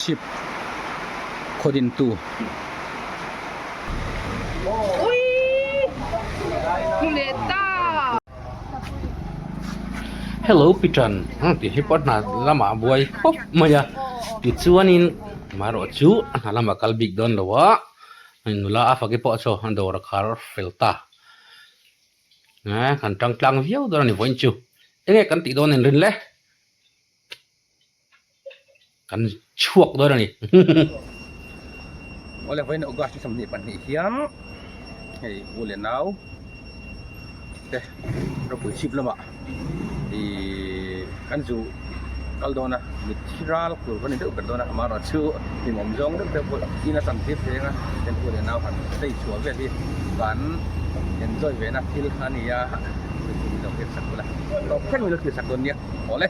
Chhip khaw dintu. Hello Pitan tih hi pawh hna lamah a buai khawp mai a tichuanin amaherawhchu a hna lamah kal bik dawn lo a nula a faki pawh chu a dawr a khar fel ta kan tang tlang viau dawn a ni vawiin chu enge kan tih dawn inrin le. Kan chhuak dawn a ni. Awle vawiin August ni 22 hian hei u leh nau te ropui chhip lamah ihh kan zu kal dawn a mitthi ral tur ka ni deuh ber dawn a amaherawhchu hlimawm zawng deuh deuh pawh in a tam tir thei ang a ten u leh nau han stay chhuah vel hi kan enjoy ve na thil a ni a chu min lo hriatsak ula tawp thleng min lo thlir sak dawn nia awle.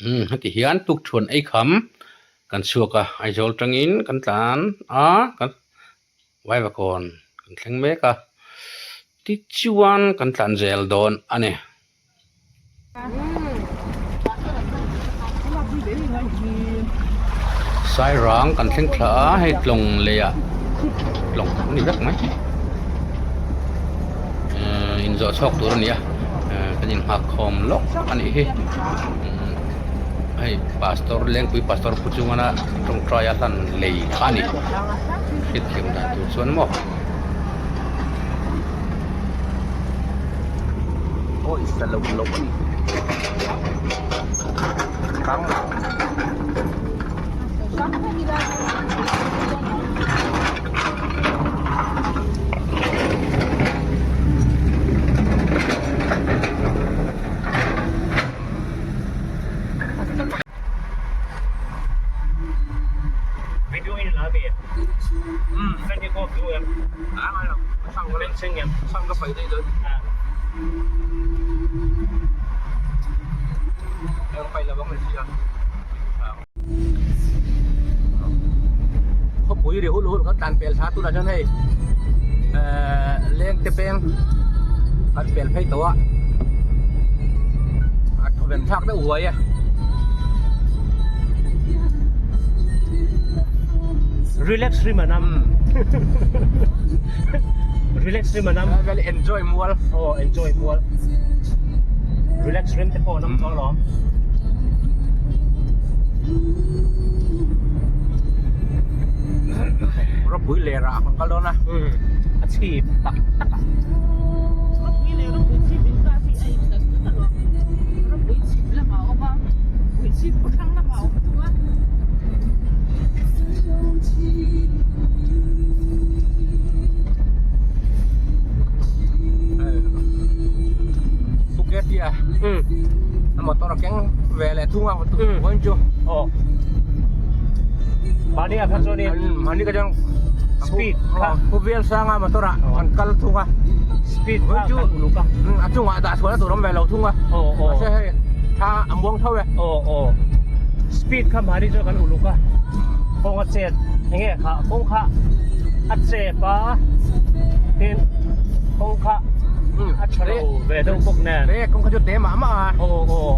Umm heti hian tukthuan ei kham kan chhuak a Aizawl tangin kan tlan a kan Vaivakawn kan thleng mek a tichuan kan tlan zel dawn a ni. Sairang kan thleng thla a hei tlawng lei ah tlawng a ni vek mai ehh inzawh chhuak tur a ni a ehh kan inghak khawm lawk a nih hi hei pastor lengpui pastor pu chungana tawngtai a hlan lei kha a ni hriatthiam dan tur chuan maw. Awi sa lo lo a ni kang Khawpui ri hulh hulh kan tlan pel thla tunah chuan hei ehh leng te peng kan pel phei tawh a a thawven thlak deuh huai e. Relax rim anam Relax rim anam Vel enjoy mual Oh enjoy mual Relax rim te pawh anam chuang lawm Ropui ler ah kan kal dawn a A chhip tak tak a Ropui leh ropui chhip inkar hi a inhlat tlat alawm. Ropui chhip lamah a awm a, ropui chhip khaw thlang lamah a awm thung a. Phuket hi a a motor a keng ve leh thung a vawiin chu Aw Mahni ah kha chuanin Mahni ka chuan Speed kha Khawvel sanga motor ah kan kal thung a Speed kha kan uluk a A chungah dah chhuahna tur awm ve lo thung a Aw aw Mahse hei tha a muang tho e Aw aw Speed kha mahni chuan kan uluk a Kawng a chet enge kha kawng kha a chep a tin kawng kha a tha lo ve deuh bawk nen Re kawng kha chu te mah mah a Aw aw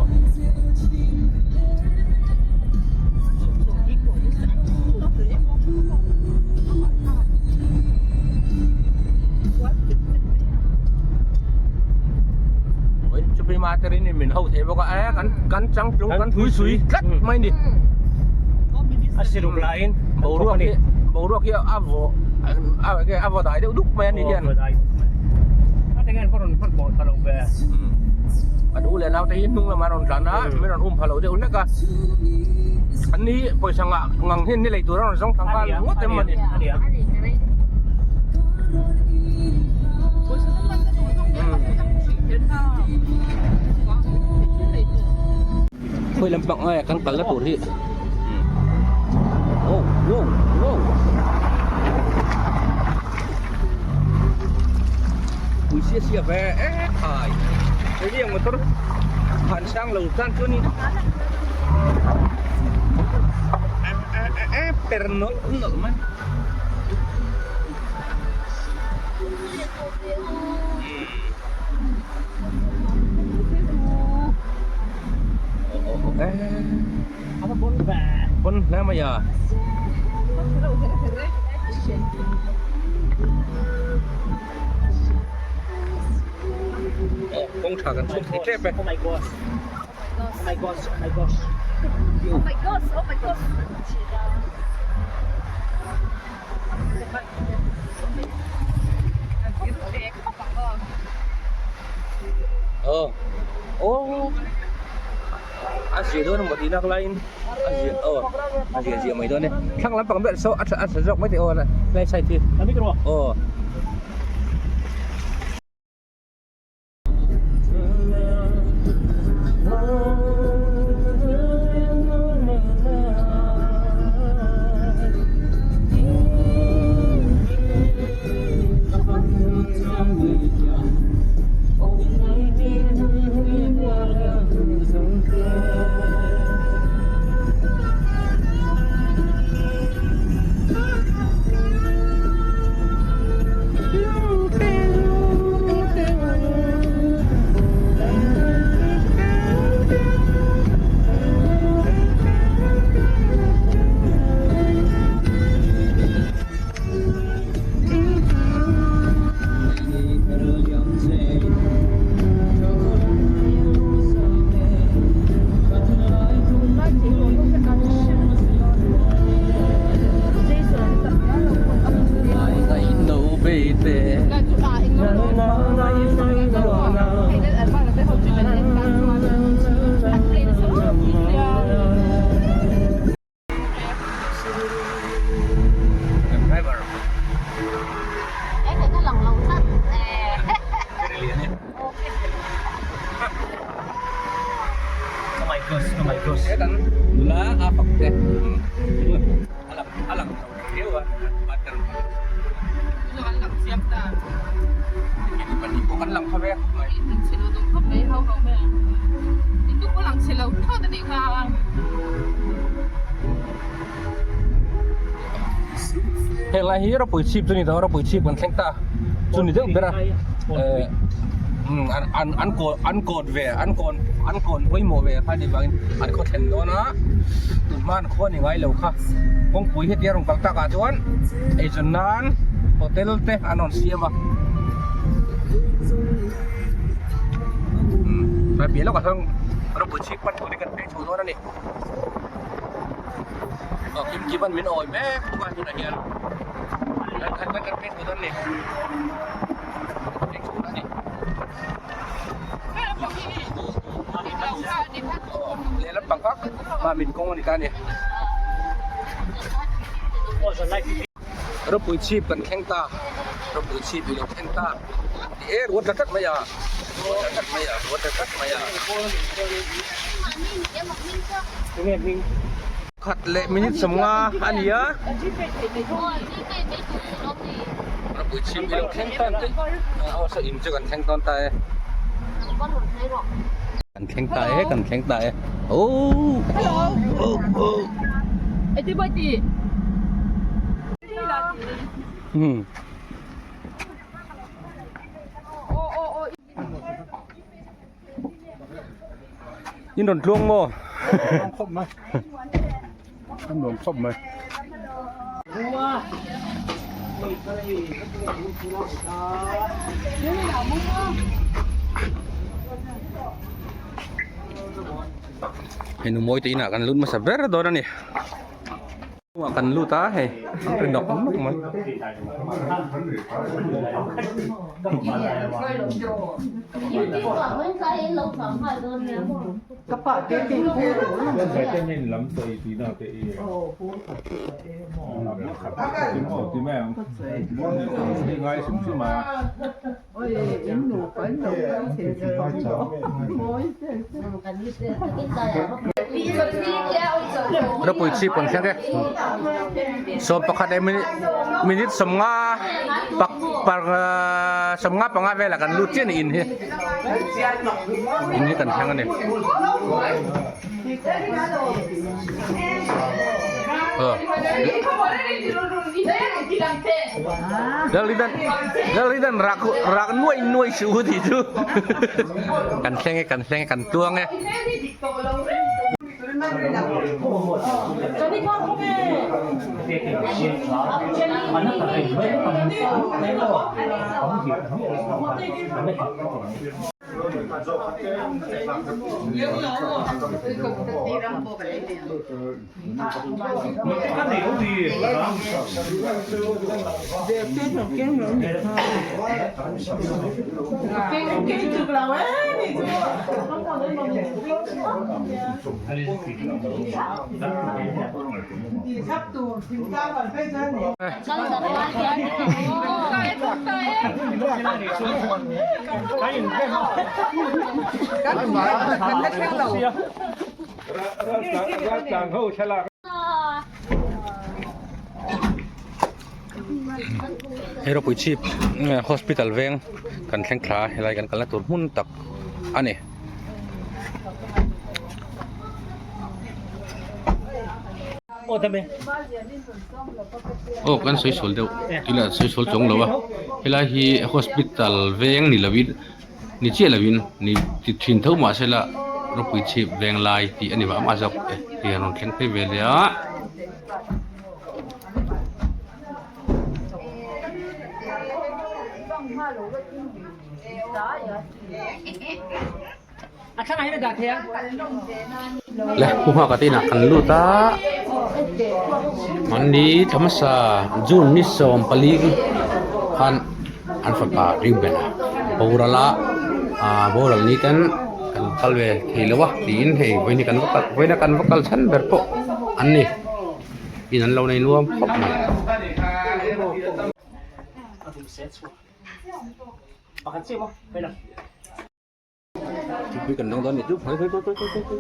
Suprema te rin in min ho thei bawk a e kan kan changtlung kan pui sui tlat mai ni a siruk laiin boruak hi boruak hi a vaw a vaw dai deuh duk mai a ni hian a tinge an rawn hmanhmawh ta lo ve a duh leh naute hi hnung lamah a rawn tlan a min rawn um pha lo deuh hlek a an ni pawisa ngah ngang hian ni lei tur a rawn zawng thang nghal ngawt em a ni. Khawi lampang nge kan kalna tur hi wow wow wow pui sia sia ve e khai hei hi ang motor han sang lo tan chuan in e e per nawlh nawlh mai. e bon hle mai a. Aw kawng tha kan chhuk thei tep e. Oh my gosh. Oh my gosh. Oh my gosh. Oh my gosh. Oh my gosh. Aw aw a zia dawn emaw tih nak laiin a zia aw a zia zia mai dawn e thlang lampang ber saw a tha a tha zawk mai teh aw lai side hi aw. Driver Oh my gosh, oh my gosh. He kan nula a fak te a lang a lang lo riau a pattern pahnih pawh kan lang kha ve khawp mai. Heng lai hi ropui chhip chu ni tawh ropui chhip kan thleng ta chu ni deuh ber a eh an an an kawn an kawn ve an kawn an kawn pawimawh ve kha ni vangin an khaw thlen dawn a tun hma an khua ni ngai lo kha kawngpui hetia rawn kal takah chuan eizawn nan hotel te an rawn siam a umm tlai piah lawkah sawn ropui chhip pan turin kan phei chho dawn a ni. Aw kim kim an min awi mek bawk a tunah hian kan kan kan kan phei chho dawn a ni phei chho dawn a ni lehlam pang kha mah min kawng a ni ta a ni. Ropui chhip kan thleng ta ropui chhip i lo thleng ta ti e ruat la tlat mai a ruat la tlat mai a ruat la tlat mai a. Khat leh minute sawmnga a ni a. Ropui chhip i lo thleng ta te aw saw in chu kan thleng dawn ta e. Kan thleng ta e kan thleng ta e oh oh oh. Hmm. In rawn tluang maw? Khawp mai. An nuam khawp mai. Hei nu mawi te inah kan lut hmasa ber dawn a ni. Chhungah kan lut a hei an ri nawk nawk mai. Ropui chhip kan thleng e 11 leh minute minute 50 pak par 55 velah kan lut chiah a ni in hi in hi kan thleng a ni. Lalidan Lalidan rak rak nuai nuai su ti chu kan thleng e kan thleng e kan tuang e. Hei ropui chhip hospital veng kan thleng thla a helai kan kalna tur hmun tak a ni. Aw kan sawi sual deuh ila sawi sual chuang lo a helai hi hospital veng ni lovin ni chiah lovin ni ti thin tho mah sela ropui chhip veng lai tih a ni mah mah zawk e hei an rawn thleng phei ve leh a. Le pu nghak te inah kan lut a mahni thla hmasa June ni 14 khan an fapa Reuben a boral a ah boral ni ten kan kal ve thei lo a tiin hei vawiin hi kan va kal vawiin a kan va kal chhan ber pawh an ni in an lo nei nuam khawp mai. Thingpui kan dang dawn nih chu khawi khawi khawi khawi khawi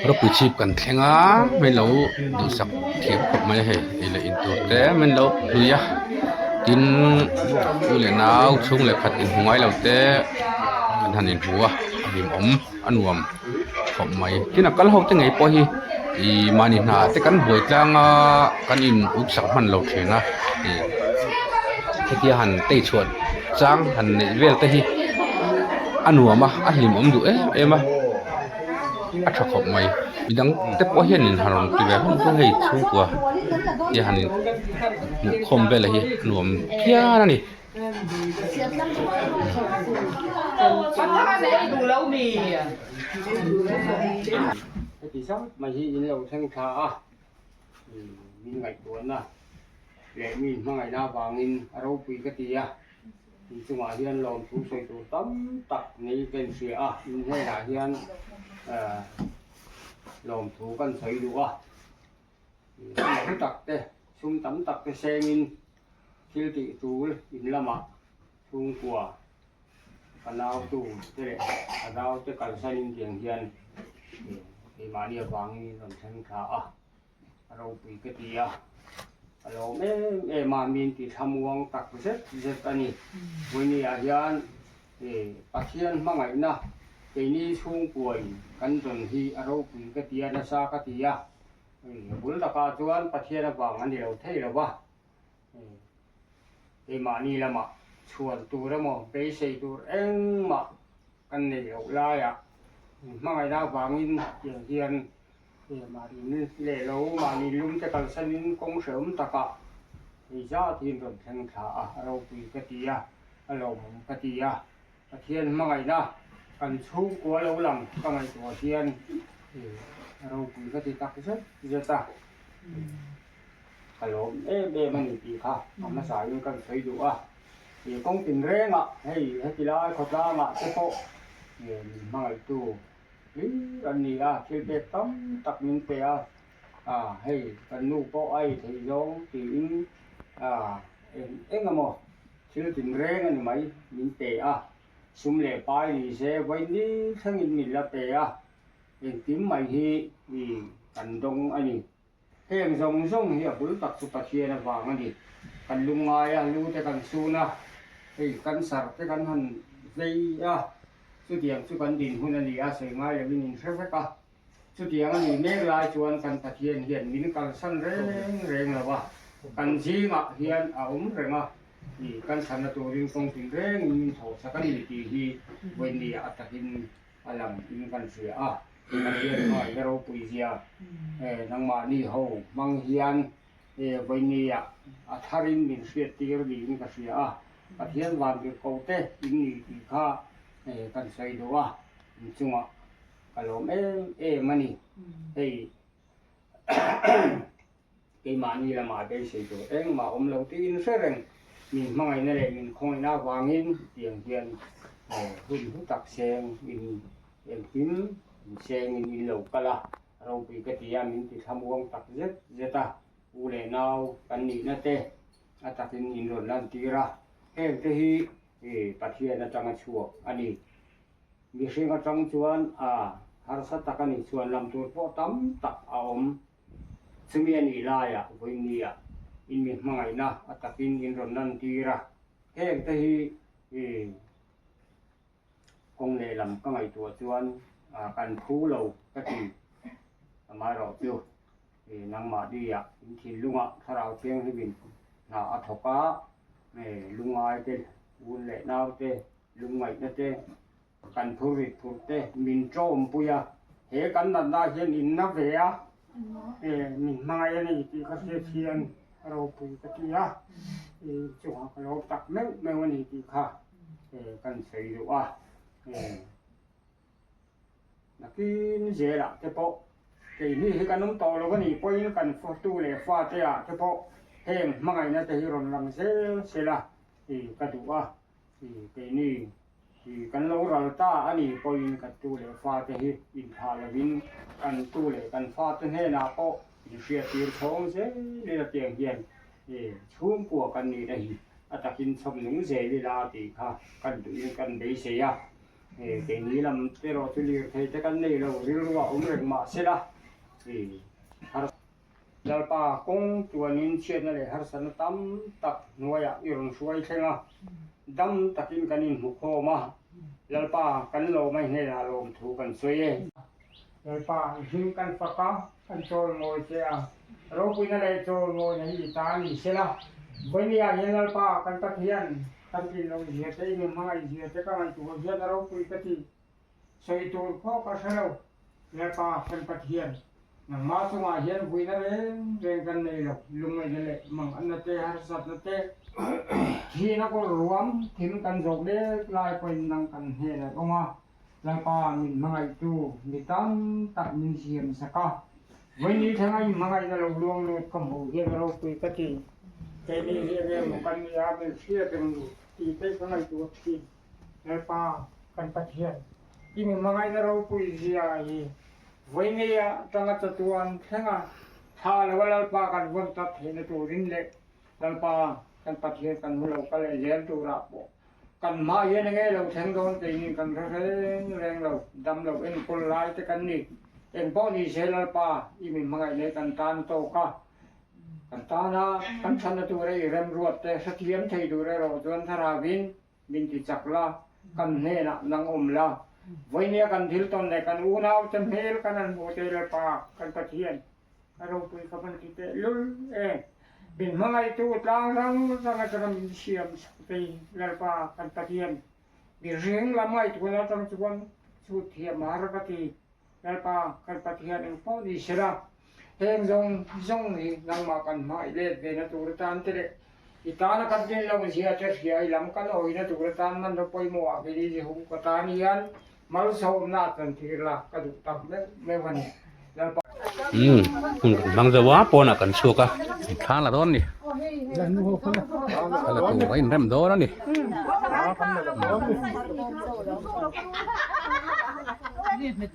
Ropui chhip kan thleng a min lo duhsak thiam khawp mai a hei ei leh in tur te min lo hlui a tin u leh nau chhung leh khat inhmu ngai lo te an han inhmu a a hlimawm a nuam. khawp mai tin a kal ho te ngei pawh hi ihh mahni hna te kan buai tlang a kan in up sak hman lo thin a ih hetia han tei chhuah chang han neih vel te hi a nuam a a hlimawm duh em em a a tha khawp mai midang te pawh hian in han rawn ti ve hlawm chu hei chhungkua te han in hmuh khawm vel hi a nuam phian a ni. Heti zat mai hi in lo thleng thla a, min ngaihtuahna leh mi hmangaihna avangin a ropui ka ti a, in chungah hian lawmthu sawi tur tam tak nei ka inhria a, in hnenah hian lawmthu kan sawi duh a, hmu tak te sum tam tak te sengin Thil tih tul in lamah chhungkua ka nautu te leh ka naute kalsanin tiang hian keimahni avangin in rawn thleng thla a, a ropui ka ti a, ka lawm em em a, min ti thlamuang tak zet zet a ni. Vawinia hian Pathian hmangaihna keini chhungkuain kan dawn hi a ropui ka ti a, nasa ka ti a, bul takah chuan Pathian avang a ni lo thei lo va. Keimahni lamah chhuan tur emaw beisei tur engmah kan nei loh laiah hmangaihna avangin tiang hian mahni leh lo mahni lum te kalsanin kawng hrehawm takah hei zat hi an rawn thleng thla a, a ropui ka ti a, a lawmawm ka ti a, Pathian hmangaihna kan chhungkua lo lang ka ngaihtuah hian a ropui ka ti tak zet zet a. Ka lawm em em a ni tih kha a hmasa in kan sawi duh a, ih kawng tinrengah hei heti lai khawtlangah te pawh min hmangaihtu hlir an ni a, thil pek tam tak min pe a, ah hei kan nu pawh a ei theih zawng tiin ah eng eng emaw thil tinreng a ni mai min pe a, sum leh pai ni se vawiin thlengin min la pe a, engkim mai hi ih kan dawng a ni. Heng zawng zawng hi a bul tak chu Pathian avang a ni. Kan lungngai a, lu te kan sun a, hei cancer te kan han vei a, chutiang chu kan dinhmun a ni a, sawi ngai lovin in hre vek a. Chutiang a nih mek lai chuan kan Pathian hian min kalsan reng reng lo a, kan zingah hian a awm reng a. I kan chhanna turin kawng tinrengin min thawhsak a ni tih hi vawinia a takin a lang in kan hria a. Pathian hmangaihna ropui zia nangmahni ho hmang hian vawinia a tharin min hriattir niin ka hria a. Pathian vantirhkoh te in ni tih kha kan sawi duh a, inchungah ka lawm em em a ni. Hei. Keimahni lamah beisei tur engmah awm lo tiin hre reng, min hmangaihna leh min khawngaihna avangin tiang hian hun hlu tak seng in engkim in sengin in lo kal a, ropui ka ti a, min ti thlamuang tak zet zet a, u leh nau kan nihna te a takin in rawn lantir a, heng te hi Pathian atanga chhuak a ni. Mihring atang chuan a harsa tak a ni chuan lam tur pawh tam tak a awm. Chumi a nih laiah vawinia in mi hmangaihna a takin in rawn lantir a, heng te hi kawng lehlam ka ngaihtuah chuan kan phu lo ka ti. Amaherawh chu nangmahni ah in thinlungah thlarau thianghlimin hna a thawk a, lungngai te, un leh nau te, Lungngaihna te, kan phurrit phurh te min tawmpui a, he kan natna hian in na ve a, min hmangaih a ni tih ka hriat hian ropui ka ti a, chungah ka lawm tak meuh meuh a ni tih kha kan sawi duh a. Nakin zelah te pawh keini hi kan awm tawh lo a nih pawhin kan tu leh fate ah te pawh heng hmangaihna te hi rawn lang zel sela ka duh a. Keini kan lo ral ta a nih pawhin kan tu leh fate hi inthlah lovin kan tu leh kan fate hnenah pawh inhriattir chhawng zel ila tiang hian chhungkua kan nihna hi a takin chhawm nung zel ila tih kha kan duhin kan beisei a. Keini lam te erawh chu lirthei te kan nei lo rilru a awm reng mah sela Lalpa kawng tuanin chhiatna leh harsatna tam tak hnuaiah i rawn hruai thleng a, dam takin kan inhmu khawm a, Lalpa kan lawm a hnenah lawmthu kan sawi e. Lalpa i hlim kan fak a, kan chawl mawi che a, ropuina leh chawl mawina hi i ta a ni sela, vawinia hian Lalpa kan Pathian kan tlin lo zia te, i min hmangaih zia te ka ngaihtuah hian a ropui ka ti. Sawi tur pawh ka hre lo, Lalpa kan Pathian, nangmah chungah hian vuina reng reng kan nei lo, lungngaihna leh manganna te, harsatna te, thihna kawr ruam thim kan zawh mek lai pawhin nang kan hnenah i awm a, Lalpa min hmangaihtu mi tam tak min siam sak a, vawiin thlenga i hmangaihna lo luang lut ka hmuh hian a ropui ka ti, keini hi eng emaw kan ni a, min hriat reng ni tih te ka ngaihtuah thin. Lalpa kan Pathian, i mi hmangaihna ropui zia hi vawineia tanga chatuan thlenga tha lo a Lalpa kan vawn tlat theihna turin leh Lalpa kan Pathian kan hmu lo kal leh zel turah pawh kan hmah hian enge lo thleng dawn keini kan hre reng reng lo, dam lo enkawl lai te kan ni. Engpawh ni se Lalpa i mi hmangaih leh kan tan tawk a, kan tana kan chhanna tura i remruat te hrethiam thei tur erawh chuan thlarauin Min ti chak la, kan hnenah nang awm la. Vawinia kan thil tawn leh kan unaute hmel kan han hmuh te Lalpa kan Pathian a ropui ka van ti teh lul e. Min hmangaihtu tlang rang rang atanga min siam sak te Lalpa kan Pathian mihring lam ngaihtuahna atang chuan chhut thiam har ka ti. Lalpa kan Pathian eng pawh ni sela, heng zawng zawng hi nangmah kan hmangaih let ve na tur atan te leh i tana kan din lo zia te hria i lam kan awina tur atan hmanraw pawimawh ah kei Jehu ka tan hian malsawmna a tan tir la ka duh tak meuh meuh a ni. Lalpa. Umm hun kan hmang zo a pawnah kan chhuak a. Thla la dawn a ni. Thla la tur a inrem dawn a ni.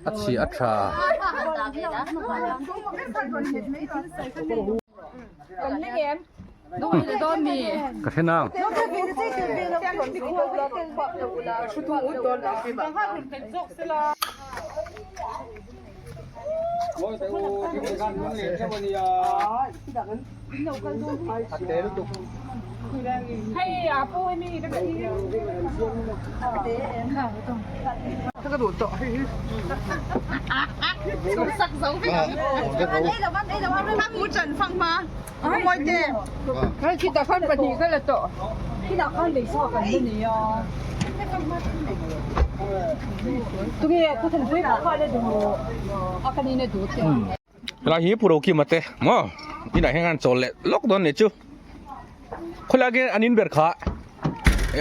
A chhi a tha. Ka hre nang. Helai hi Pu Rokima te maw inah hian an chawl leh lawk dawn a nih chu khawlai khian an in ber kha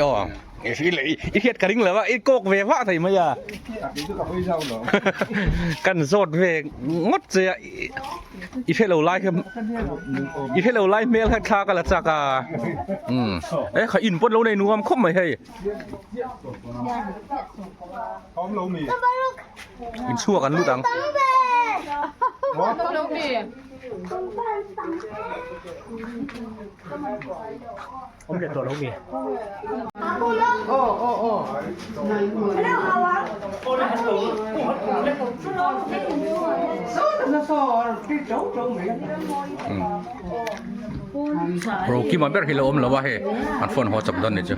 aw i hriat ka ring lo a i kawk ve vah thei mai a kan zawt ve ngawt che a i hre lo lai kha i hre lo lai hmel kha thla ka la chak a umm e kha in pawh lo nei nuam khawp mai hei. Inchhuak an lut ang. Rokima ber hi lo awm lo a hei an phone haw chawp dawn ni chu.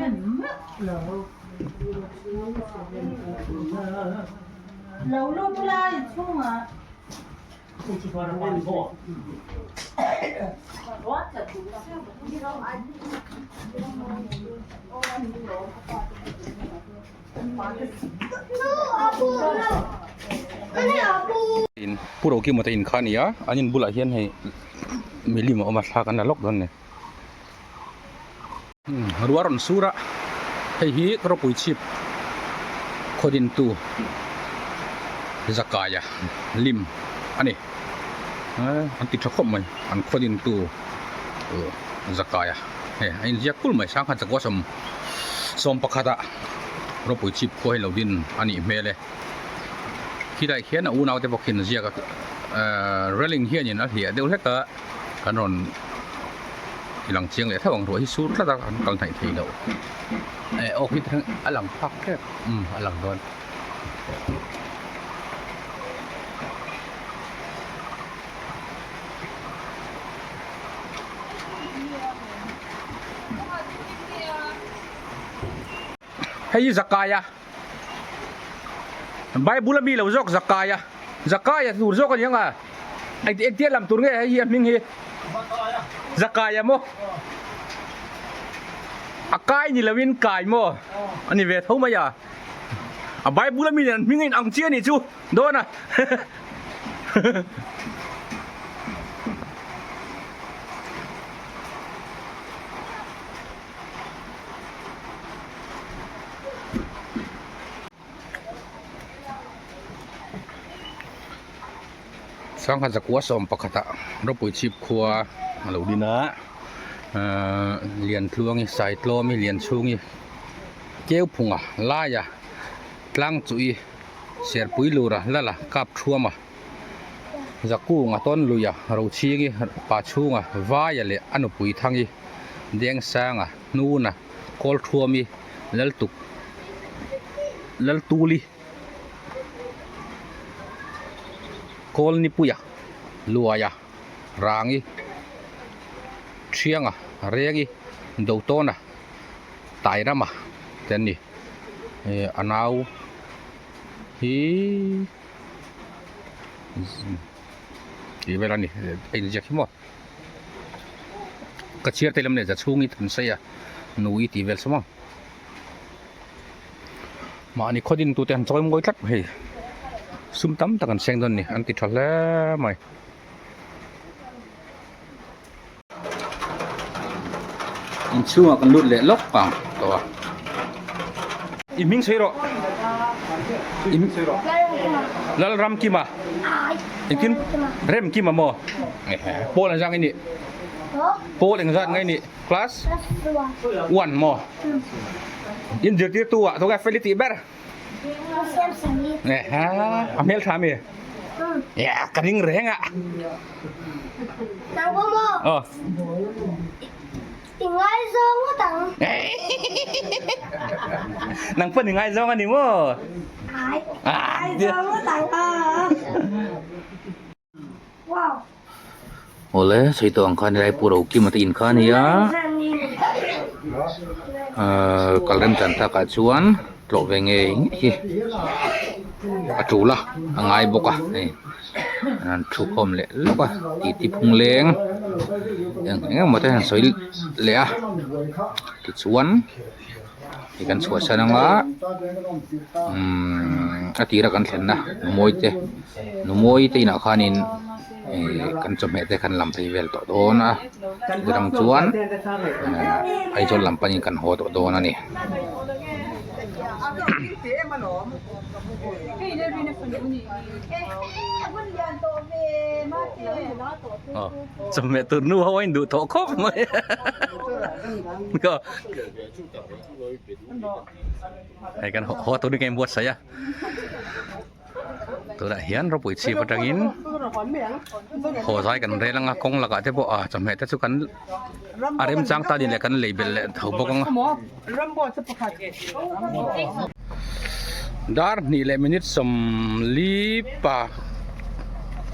Pu Rokima te in kha a ni a an in bulah hian hei milim a awm a thla kan la lawk dawn a ni. Ruah rawn sur a hei hi rawpui chhip khaw dintu Zakaia lim a ni an ti tha khawp mai an khaw dintu Zakaia hei a inziak kul mai sangha chakua sawm pakhat ah rawpui chhip khua hi lo din a nih hmel e khilai khian a unau te bawk hian ziak a railing hianin a hliah deuh hlek a kan rawn i lang chiang leh theuh ang ruah hi sur tlat a an kal hnaih thei loh eh aw khi thleng a lang phak tep umm a lang dawn. Hei hi Zakaia Bible a mi lo zawk Zakaia Zakaia tur zawk a ni ang a engti engtia lam tur nge hei hi a hming hi Zakaia maw a kai ni lovin kai maw a ni ve tho mai a a Bible a mi nen an hming a inang chiah a nih chu dawn a. Sangha zakua sawm pakhatah ropui chhip khua a lo din a ahh Liantluangi Saitlawmi Lianchhungi Keuphunga Laia Tlangchuhi Serpui lura Lala Kap Thuama Zakunga Tawnluia Rochhingi Pachhunga Vaia leh a nupui Thangi Dengsanga Hnuna Kawlthuami Laltuk Laltuli Kawlnipuia Luaia Rangi Thianga Rengi Dotawna Tairama te an ni eh a nau hi tih vel a ni a inziak hi maw ka chhiar te lam leh za chhung hi tham sei a nui tih vel saw maw mahni khaw din tute an chawi mawi tlat hei sum tam tak an seng dawn a ni an ti tha hle mai. Inchhungah kan lut leh lawk ang tawh a. I hming sawi rawh. Lalramkima. Engtin? Remkima maw? Pawl engzat nge nih? Pawl engzat nge nih? Class? One maw? In zirtirtu ah tunge fel i tih ber? A hmel tha mi? Ka ring reng a. Aw. I ngaizawng ngawt ang. Nang pawn i ngaizawng a ni maw? Ai. Ngaizawng ngawt ang. Wow. Awle, sawi tawh ang khan helai Pu Rokima te in kha a ni a. Ahh kal rem chan takah chuan tlawh ve ngei hi a tul a a ngai bawk a hei an thu khawm leh lawk a titi phung leng eng eng emaw te an sawi leh a tichuan hei kan chhuahsan anga umm a tira kan thlenna numawi te numawi te inah khanin ihh kan chawhmeh te kan lam phei vel tawh dawn a chutang chuan ehh Aizawl lam panin kan haw tawh dawn a ni. Chawhmeh tur nu ho a induh tawh khawp mai hei kan haw tur hi ka inbuatsaih a. Tunah hian ropui chhip atangin haw zai kan rel anga kawng lakah te pawh a chawhmeh te chu kan a remchang ta din leh kan lei belh leh tho bawk ang a. Dar hnih leh minute sawmli pa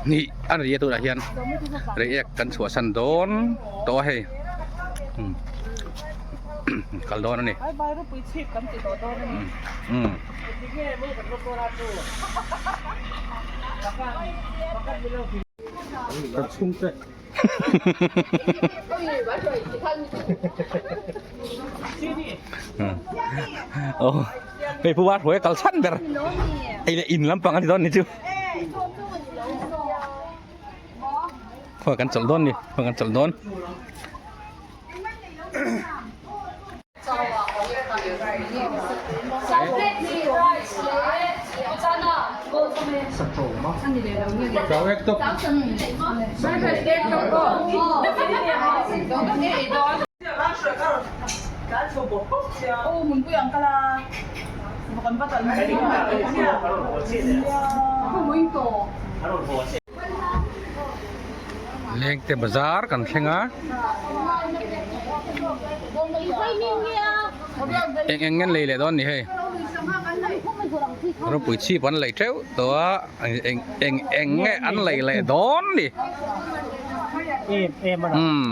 hnih a ri a tunah hian reiek kan chhuahsan dawn tawh a hei kal dawn a ni. Hei pu var hruai a kal chhan ber ei leh in lampang a ni dawn ni chu khaw kan chawlh dawn ni khaw kan chawlh dawn. Lengte bazar kan thleng a eng eng nge an lei leh dawn ni hei ropui chhip an lei teuh tawh a eng eng eng nge an lei leh dawn ni umm.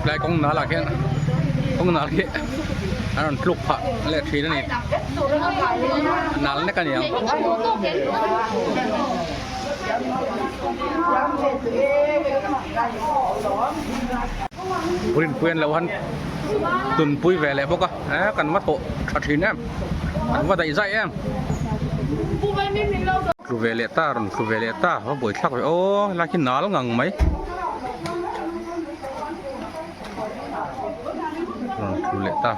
Tlai kawng nal ah khian kawng nal khi a rawn tluk phah leh thin a ni a nal nek a ni ang. Rinpui an lo han tunpui ve leh bawk a eh kan va thawh tha thin em kan va daih zaih em tlu ve leh ta rawn tlu ve leh ta va buai thlak ve aw helai khi nal ngang mai rawn tlu leh ta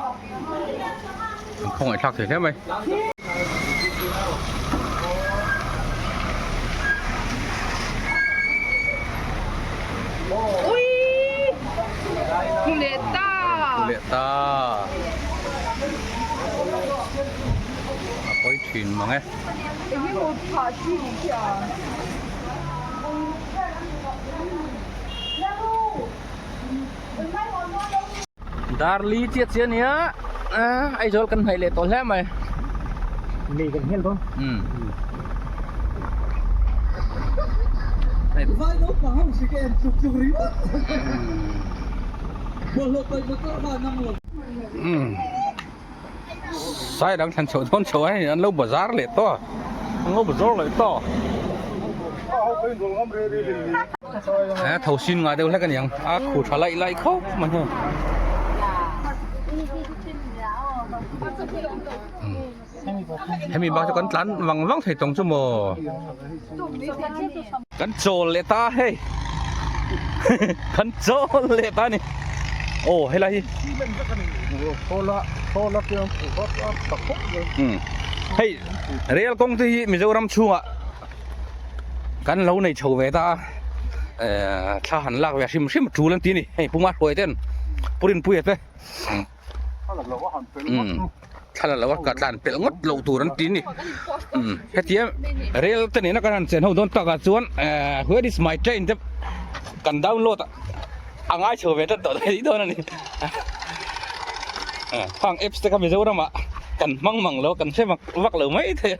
an khawngaih thlak thei hle mai. Tlu leh ta. Tlu leh ta. A pawi thin mang e. Eng emaw phah chi ni khi a. Darli chiah chiah ania Aizawl kan hnaih leh tawh hle mai. Lei kan hel dawn. Umm. Vai naupang ho si ka en tluk tluk ringawt. Bawlhhlawh paih motor kha an ang lo. Umm. Sai dang thlan chhoh dawn chhoh a hei an lo bazar leh tawh a an lo bazar leh tawh a he tho sin ngai deuh hlek a niang a khu tha laih laih khawp mai hei hemi bak chu kan tlan vang vang thei tawng chu maw kan chawl leh ta hei. Kan chawl leh ta a ni. Aw helai hi. Hei rel kawng te hi Mizoram chhungah kan lo nei chho ve ta a eh thla han lak ve hrim hrim tul an ti a ni hei Puma hruai ten Pu Rinpuia te thla la lo a ka tlan pelh ngawt loh tur an ti a ni hetia rel te nena kan han chen ho dawn takah chuan eh where is my train te kan download a a ngai chho ve tlat tawh daih dawn a ni hang apps te kha Mizoram ah kan hmang mang lo kan hre vak vak lo mai thei a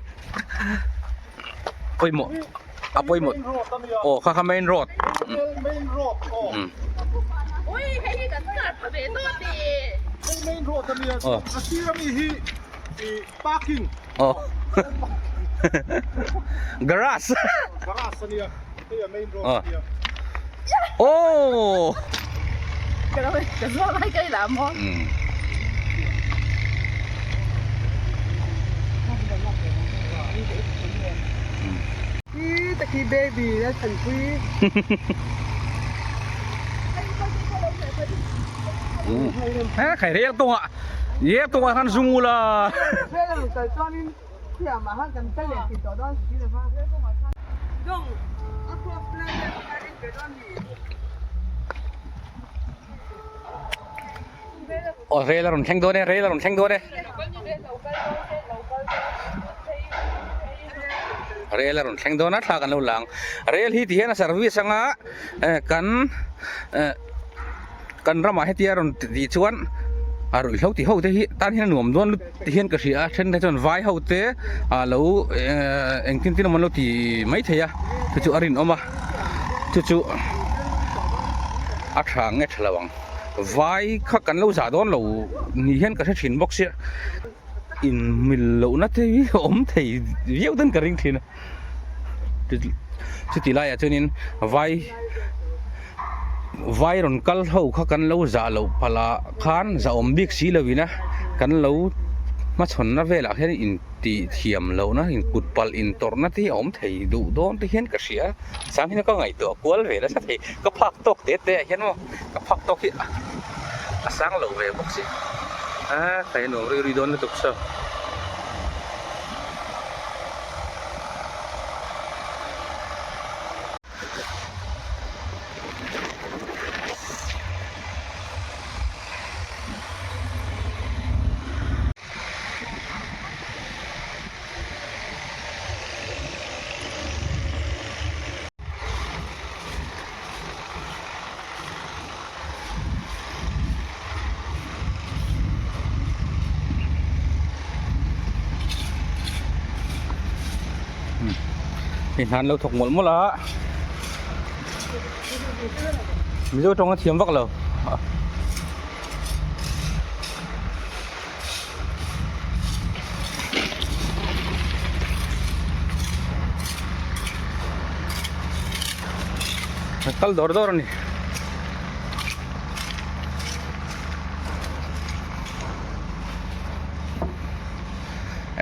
pawimawh a pawimawh aw kha kha main road aw aw garage aw aw He khai rel kawngah rel kawngah khan zung ula. Aw rel a rawn thleng dawn e rel a rawn thleng dawn e rel a rawn thleng dawn a thla kan lo lang rel hi ti hian a service anga eh kan eh kan ramah hetia rawn tih chuan a ruihhlo ti ho te hi tan hian a nuam dawn lut ti hian ka hria a then te chuan vai ho te ah lo eh engtin tin emaw an lo ti maithei a chu chu a rinawm a chu chu a tha nge tha lo ang vai kha kan lo zah dawn lo ni hian ka hre thin bawk sia in mil lohna te hi a awm thei viau ten ka ring thin a chuti laiah chuanin vai vai rawn kal ho kha kan lo zah loh palh ah khan zahawm bik si lo in a kan lo hmachhawnna velah hian in tih thiam lohna in kut palh in tawrhna te hi a awm thei duh dawn te hian ka hria sang hian ka ngaihtuah kual ve nasa thei ka phak tawk te te ah hian maw ka phak tawk hi a sang lo ve bawk si a kai a nuam rui rui dawn lutuk saw. Hei hna an lo thawk mawlh mawlh a Mizo tawng a thiam vak lo. Kal dawr dawr a ni.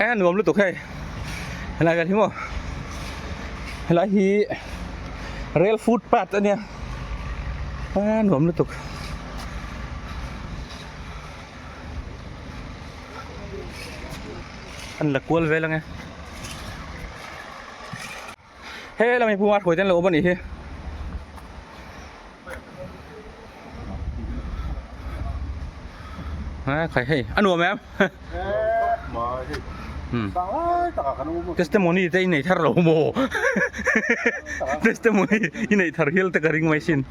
E nuam lutuk hei helai vel hi maw helai hi rail footpath a nia e nuam lutuk. An la kual vel ange. He lam hi Puma hruai te an lo awm a nih hi. A khai hei a nuam em. Testimony te i nei thar lo maw? Testimony i nei thar hial te ka ring mai sin.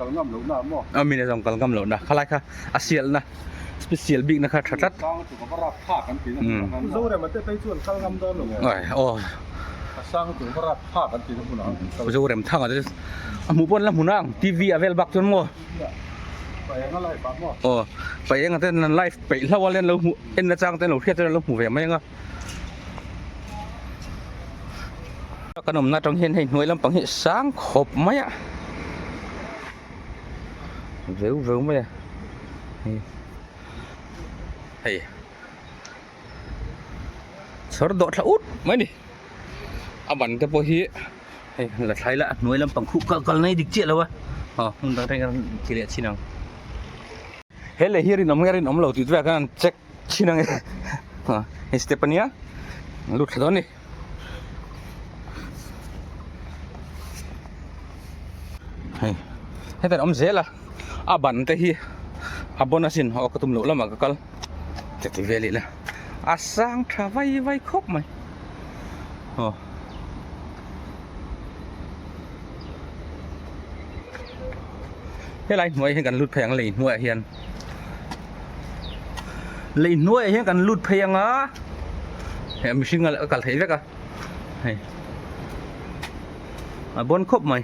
A min a zawng kal ngam lohna khalai kha a sialna special bikna kha tha tlat. Zorem thanga te a hmuh pawn la hmu nang TV a vel bak chuan maw. Aw paih enga ten an live peih hlauh a len lo hmuh en na chang te an lo hriat chuan an lo hmu ve mai ang a. Kan awmna atang hian hei hnuai lampang hi sang khawp mai a veu veu mai a hei chhawr dawh thla ut mai a ni a ban te pawh hi hei la thlai la hnuai lampang khuh kal kal na hi dik chiah lo a. Aw hmun dang thleng hian ti leh chin ang. He lei hi rinawm nge rinawm lo tih te khan check chin ang e. Hei step ania lut thla dawn a ni. Hei hetah an awm zel a a ban te hi a bon asin aw ka tum loh lamah ka kal ka ti vel ila a sang tha vai vai khawp mai aw. Helai hnuai hian kan lut phei ang lei hnuaiah hian lei hnuaiah hian kan lut phei ang a hei mihring a kal theih vek a hei a bawn khawp mai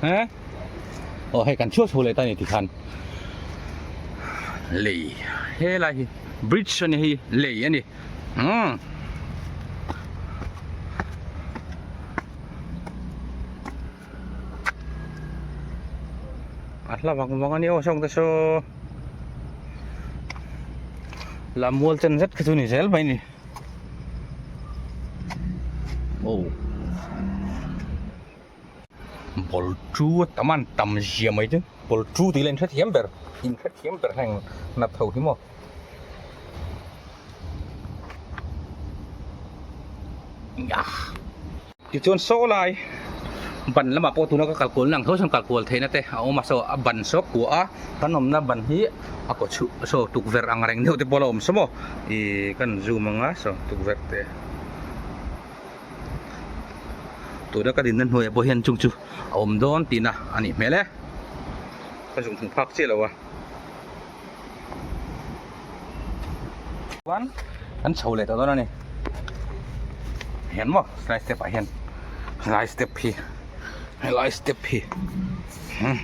he aw hei kan chhuak chho leh ta a ni tikhan lei helai hi bridge a ni hei lei a ni. Umm. A hla vang vang a ni aw sawng te saw la mual chen zet kha chu ni zel mai ni oh ball chu a tam a an tam zia mai chu ball chu tih ila in hrethiam ber in hrethiam ber heng nat ho hi maw. Tichuan saw lai ban lamah pawh tuna ka kal kual nang tho chuan kal kual theihna te a awm a saw a ban saw kua a kan awmna ban hi a kaw chhuh saw tukverh ang reng deuh te pawh a la awm saw maw ih kan zoom ang a saw tukverh te tuna ka dinna hnuaiah pawh hian chung chu a awm dawn tihna a nih hmel e ka zung hmu phak chiah lo a. Chuan an chho leh tawh dawn a ni hian maw helai step ah hian helai step hi helai step hi hmm.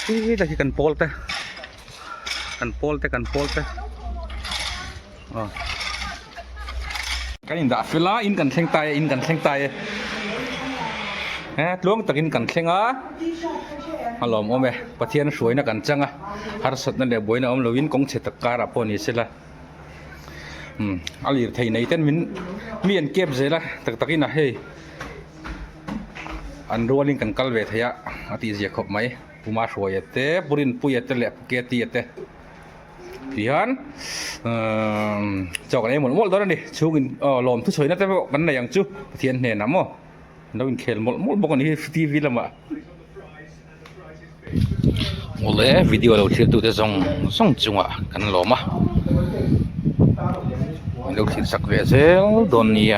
Hi ta khi kan pawl te kan pawl te kan pawl te aw kan in dah fel a in kan thleng ta e in kan thleng ta e he tluang takin kan thleng a a lawmawm e Pathian hruaina kan chang a harsatna leh buaina awm lovin kawng chhe tak karah pawh ni sela. Umm a lirthei nei ten min mi an kep zel a tak tak in a hei an rualin kan kal ve thei a a tih zia khawp mai Puma Hruaia te Pu Rinpuia te leh Pu Keti te tihian umm chaw kan ei mawlh mawlh dawn a ni chhungin aw lawm thuchhuaina te pawh kan nei ang chu Pathian hnenah maw an lo inkhel mawlh mawlh bawk a ni hi T V lamah. Awle video lo thlir tute zawng zawng chungah kan lawm a an lo thlir sak ve zel dawn nia.